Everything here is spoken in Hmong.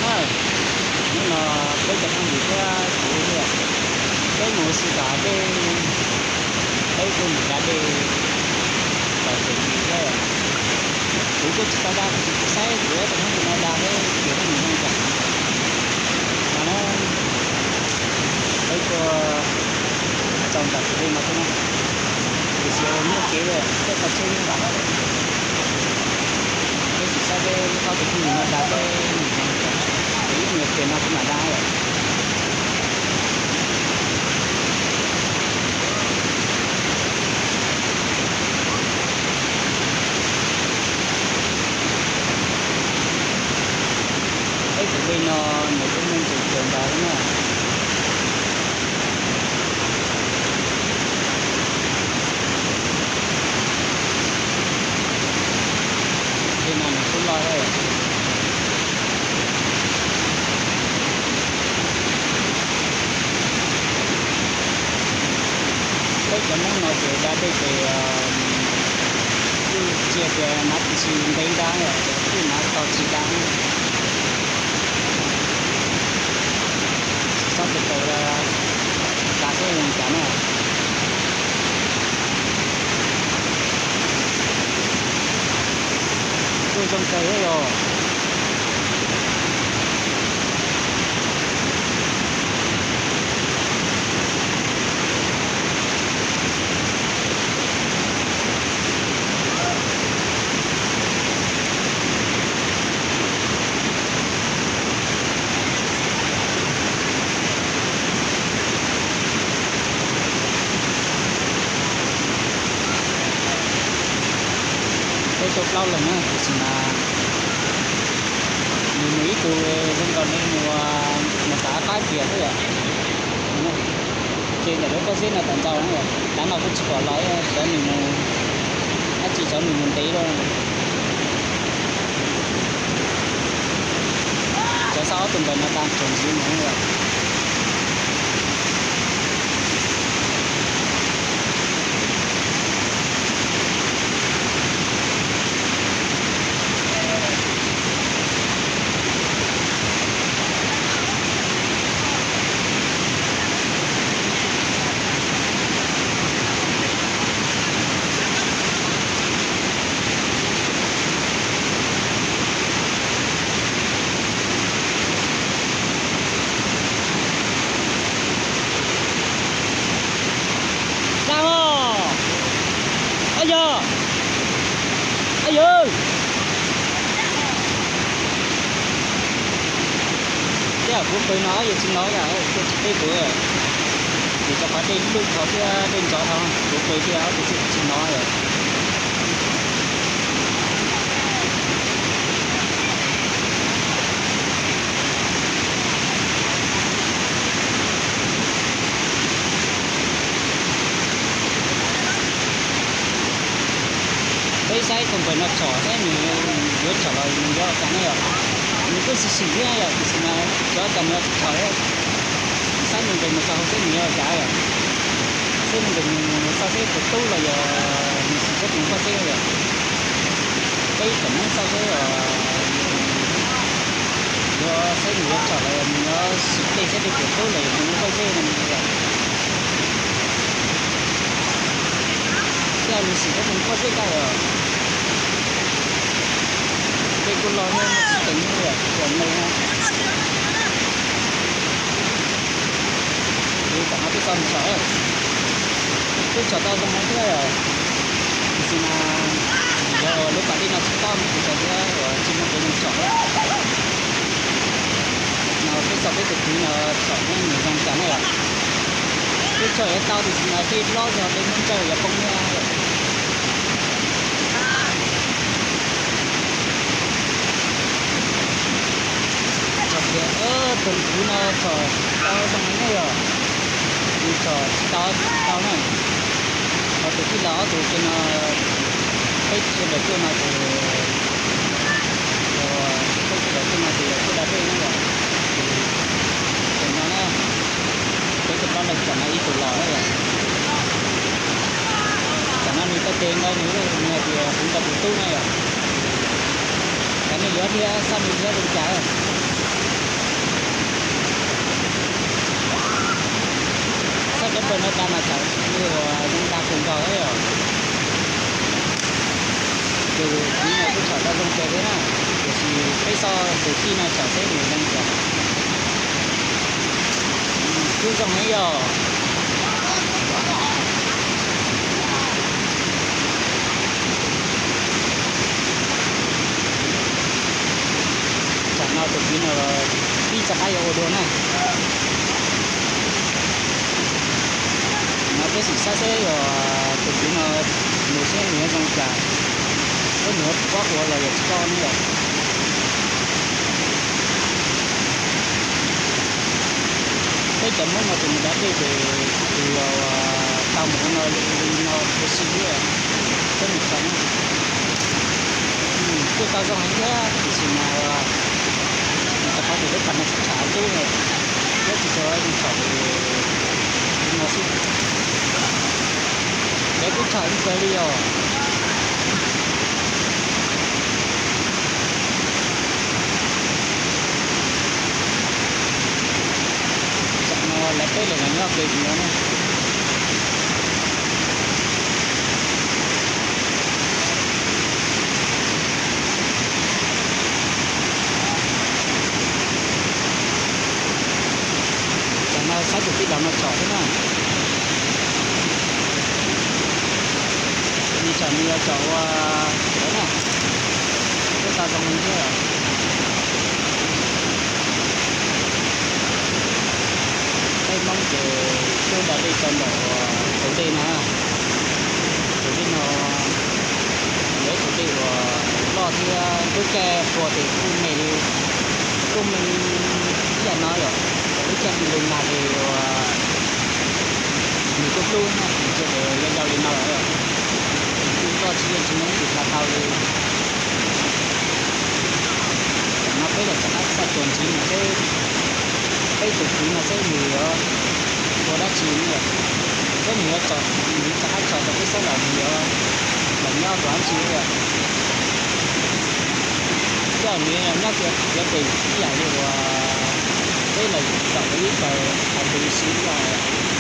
Na, hnub no peb cov phooj ywg thiab kuv thiab, peb mus ua si tom hav dej, peb tuaj mus da dej los tseem ntsis thiab. Kuv kuj tsis tau da, kuv tsis tau saib kuv ob tug phooj ywg no da thiab ces peb mus zoo cas. Mas na, peb tuaj txog nram tus dej no xwb na, tiam sis muaj kev thiab, tej qhov tsheb nyob nram no. Peb sim saib peb ob tug phooj ywg no da peb mus zoo cas, ces ib nyuag pliag no kuv mam da lawm. Peb tus dej no nws kuj muaj ntses kawg nkaus li na. Dej no nws kuj loj thiab, peb cov Hmoob no ces da dej ces kuj tsis tias hnav tsis ntev da, kuj hnav tau tsis da. Tsis txhob tus taws da xwb zoo cas na. Kuj zoo kawg thiab yog. Peb tuaj plaub leeg na, tiam sis mas nws nws ib tug zoo nkaus li mus, mus xav qab kiag xwb yom. Ces ntawm lub pob zeb no tawm ntau na, tav no kuj tsis pom los, cov nws mus, dab tsi cov nws mus ntev lawm. Cov xab ob tug npawg no tag tsoom ntsis mus lawm. Dab os, ab yog, ab yog. Tej zaum kuv pw no yog tsis hnov, tej tsis teb kuv, vim rau qhov dej lwj dhau thiab dej ntsov dhau, kuv pw thiab ob tug xwb tsis hnov lawm. Peb saib tus npawg no tsom saib nws yuav tsom los nws yuav ua cas ne yom. Nws kuj sim sim thiab yom, tiam sis mas xyov cas nws tsis tsom thiab. Saib nws nqis mus txog hauv seb nws yuav ua cas yom. Saib nws nqis mus xauj seb puas tub los yog nws sim saib tus poj xeb yom. Peb tsom neeb xauj seb, yuav saib nws yuav tsom los yog nws yuav sim dej saib dej puas tub los yog tus poj xeb no yom. Thiab nws sim saib tus poj xeb ntag yom. Dej kuj loj thiab muaj tsis ceev thiab yom, kuj me thiab. Ces tam no peb xauj nws tsom, peb tsom tau zoo heev thiab yom. Tiam sis mas vim yog lub pas dej no tsis tob no ces cov thiab uas tsis muaj kev zoo tsom lawm. No peb xauj peb tus kwv no tsom nws zoo cas na yom. Peb tsom yuav tau tiam sis mas dej hlob zog dej muab ntsawj yuav poob thiab. Tsom tias tus kwv no tsom tau zoo heev na yom. Nws tsom tsis tau tsis tau na. Ho tus tij laug ob tug kiag no, peb sawv daws tuaj no ces, peb sawv daws tuaj no ces yog tuaj da dej na yom. Ces no na, peb tuaj plaub leeg tsam no ib tug los na yom. Tsam no nws tau tes ntawd nws hais tias kuv nrog tus tub na yom. Ces nej yuav thiab xauj nws thiab zoo cas. Peb pawg no tas mas txawm zoo tas kawg nkaus thiab yom. Tus txiv no kuj tshawb tau zoo kawg thiab na, tiam sis peb xyov tus tij no tshawb seb nws zoo cas. Kuj zoo heev yom. Tsam no tus txiv no pib rov qab yuav ua dua na. No peb sim saib seb yog tus txiv no mus seb nws yuav zoo cas, seb nws yuav pab ua los yog tsis pab ne yom. Peb cov Hmoob no tus mus da dej ces tus tau mus ua no li no ua si thiab, peb mus txog no kuj tau zoo heev thiab tiam sis mas rau qhov tias lub pas no tsis tsham ntub, peb tsis tshua zoo tsham li no xwb. Peb kuj tsham ib kawg li os. Tam no lawv peb los nyob pem no na. Tam no saib tus tij laug no tsom thiab na. Nws tsom nws yuav tsom ua ntawd na, kuj tau zoo thiab. Peb Hmoob ces kuj da dej rau ntawm tus dej no. Tus dej no yog ib tus dej uas loj thiab lub caij hluas ces kuj me li, kuj me ib yam no yom, lub caij lug nag ces uas nws kuj hlub na, nws cia ces yog yau li no lawm, kuj loj tsis yeej tsis muaj ib tug hla tau li. Tam no peb los rov qab txog tsuas ntxiv no seb peb tus txiv no seb nws yuav ua dab tsi ne yom, seb nws yuav tsom, nws rov qab tsom rau peb saib los nws yuav los nyob tus dab tsi yom. Coj nws los nyob kiag pem ib yam li uas peb los tsom ib tawg hais tus si ib yam.